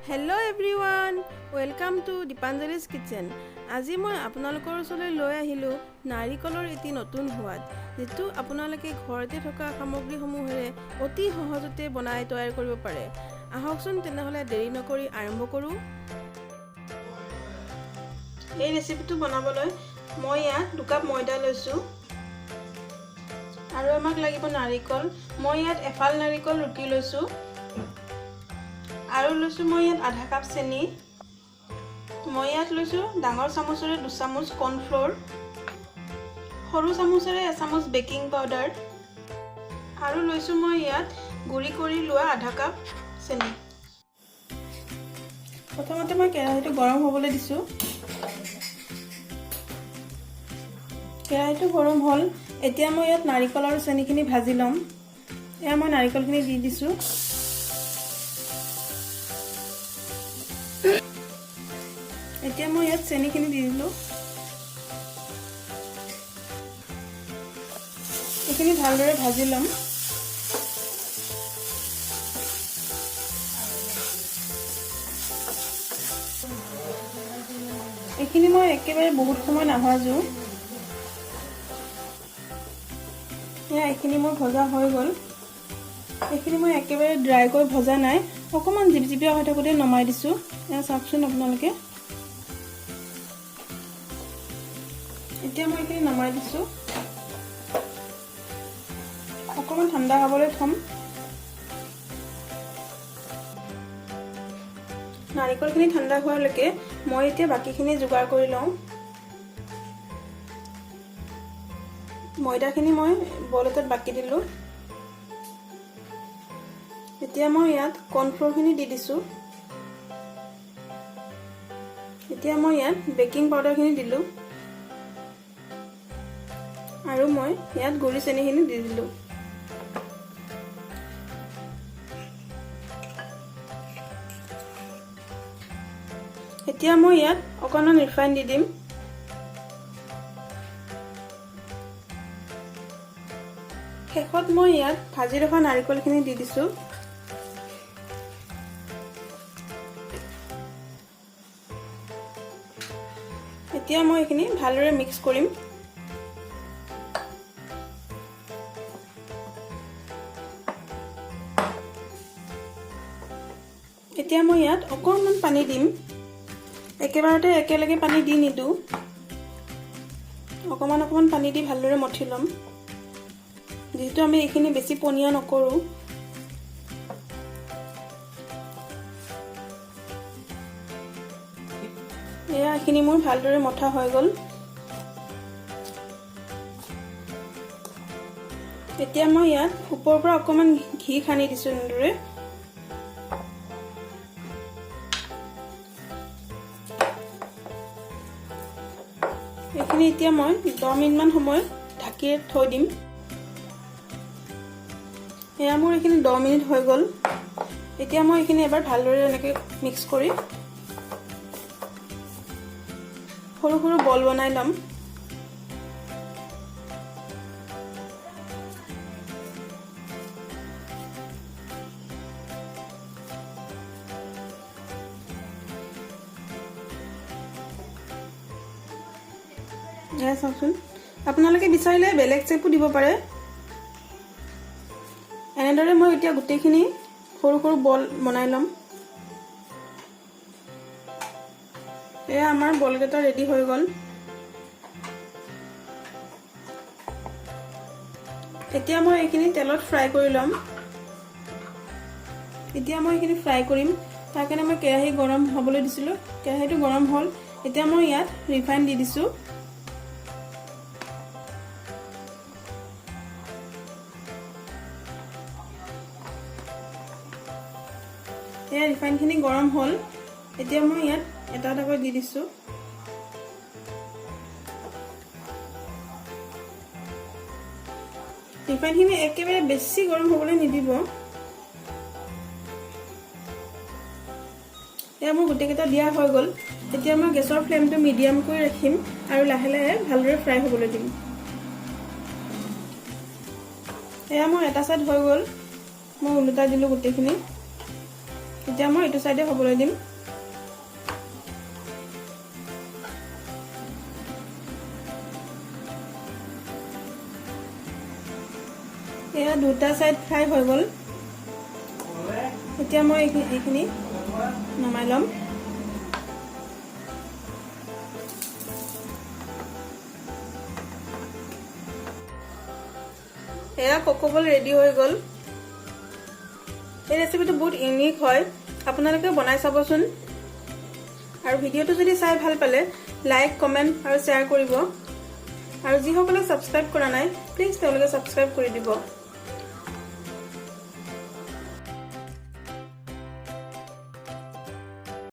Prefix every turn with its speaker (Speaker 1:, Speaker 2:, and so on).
Speaker 1: Hello everyone, welcome to Dipanjali's Kitchen. আজি মই আপোনালোকৰ ওচৰলৈ লৈ আহিলোঁ নাৰিকলৰ এটি নতুন সোৱাদ, যিটো আপোনালোকে ঘৰতে থকা সামগ্ৰীসমূহেৰে অতি সহজতে বনাই তৈয়াৰ কৰিব পাৰে। আহকচোন তেনেহ'লে দেৰি নকৰি আৰম্ভ কৰোঁ। এই ৰেচিপিটো বনাবলৈ মই ইয়াত 2 কাপ ময়দা লৈছোঁ আৰু আমাক লাগিব নাৰিকল। মই ইয়াত এফাল নাৰিকল ৰুকি লৈছোঁ আৰু লৈছোঁ মই ইয়াত আধা কাপ চেনি। মই ইয়াত লৈছোঁ ডাঙৰ চামুচেৰে 2 চামুচ কৰ্ণফ্ল'ৰ, সৰু চামুচেৰে 1 চামুচ বেকিং পাউডাৰ আৰু লৈছোঁ মই ইয়াত গুড়ি কৰি লোৱা আধা কাপ চেনি। প্ৰথমতে মই কেৰাহীটো গৰম হ'বলৈ দিছোঁ। কেৰাহীটো গৰম হ'ল। এতিয়া মই ইয়াত নাৰিকল আৰু চেনিখিনি ভাজি ল'ম। এয়া মই নাৰিকলখিনি দি দিছোঁ। এতিয়া মই ইয়াত চেনিখিনি দি দিলোঁ। এইখিনি ভালদৰে ভাজি ল'ম। এইখিনি মই একেবাৰে বহুত সময় নাভাজোঁ। এয়া এইখিনি মোৰ ভজা হৈ গ'ল। এইখিনি মই একেবাৰে ড্ৰাইকৈ ভজা নাই, অকণমান জিপজিপীয়া হৈ থাকোঁতে নমাই দিছোঁ। এয়া চাওকচোন আপোনালোকে। এতিয়া মই এইখিনি নমাই দিছোঁ। অকণমান ঠাণ্ডা হ'বলৈ থ'ম। নাৰিকলখিনি ঠাণ্ডা হোৱালৈকে মই এতিয়া বাকীখিনি যোগাৰ কৰি লওঁ। ময়দাখিনি মই বল এটাত বাকি দিলোঁ। এতিয়া মই ইয়াত কৰ্ণফ্ল'ৰখিনি দি দিছোঁ। এতিয়া মই ইয়াত বেকিং পাউডাৰখিনি দিলোঁ আৰু মই ইয়াত গুড়ি চেনিখিনি দি দিলোঁ। এতিয়া মই ইয়াত অকণমান ৰিফাইন দি দিম। শেষত মই ইয়াত ভাজি ৰখা নাৰিকলখিনি দি দিছোঁ। এতিয়া মই এইখিনি ভালদৰে মিক্স কৰিম। এতিয়া মই ইয়াত অকণমান পানী দিম। একেবাৰতে একেলগে পানী দি নিদিওঁ, অকণমান অকণমান পানী দি ভালদৰে মঠি ল'ম। যিহেতু আমি এইখিনি বেছি পনীয়া নকৰোঁ। এয়া এইখিনি মোৰ ভালদৰে মঠা হৈ গ'ল। এতিয়া মই ইয়াত ওপৰৰ পৰা অকণমান ঘি সানি দিছোঁ এনেদৰে। এইখিনি এতিয়া মই 10 মিনিটমান সময় ঢাকি থৈ দিম। এয়া মোৰ এইখিনি 10 মিনিট হৈ গ'ল। এতিয়া মই এইখিনি এবাৰ ভালদৰে এনেকৈ মিক্স কৰি সৰু সৰু বল বনাই ল'ম। এয়া চাওকচোন, আপোনালোকে বিচাৰিলে বেলেগ চেপো দিব পাৰে। এনেদৰে মই এতিয়া গোটেইখিনি সৰু সৰু বল বনাই ল'ম। এয়া আমাৰ বলকেইটা ৰেডি হৈ গ'ল। এতিয়া মই এইখিনি তেলত ফ্ৰাই কৰি ল'ম। এতিয়া মই এইখিনি ফ্ৰাই কৰিম। তাৰ কাৰণে মই কেৰাহী গৰম হ'বলৈ দিছিলোঁ। কেৰাহীটো গৰম হ'ল। এতিয়া মই ইয়াত ৰিফাইন দি দিছোঁ। এয়া ৰিফাইনখিনি গৰম হ'ল। এতিয়া মই ইয়াত এটা এটাকৈ দি দিছোঁ। ৰিফাইনখিনি একেবাৰে বেছি গৰম হ'বলৈ নিদিব। এয়া মোৰ গোটেইকেইটা দিয়া হৈ গ'ল। এতিয়া মই গেছৰ ফ্লেমটো মিডিয়াম কৰি ৰাখিম আৰু লাহে লাহে ভালদৰে ফ্ৰাই হ'বলৈ দিম। এয়া মোৰ এটা চাইড হৈ গ'ল। মই ওলোটাই দিলোঁ গোটেইখিনি। এতিয়া মই এইটো চাইডে হ'বলৈ দিম। এয়া দুটা চাইড ফ্ৰাই হৈ গ'ল। এতিয়া মই এইখিনি নমাই ল'ম। এয়া কক'বল ৰেডি হৈ গ'ল। এই ৰেচিপিটো বহুত ইউনিক হয়, আপোনালোকেও বনাই চাবচোন। আৰু ভিডিঅ'টো যদি চাই ভাল পালে লাইক, কমেণ্ট আৰু শ্বেয়াৰ কৰিব। আৰু যিসকলে ছাবস্ক্ৰাইব কৰা নাই, প্লিজ তেওঁলোকে ছাবস্ক্ৰাইব কৰি দিব।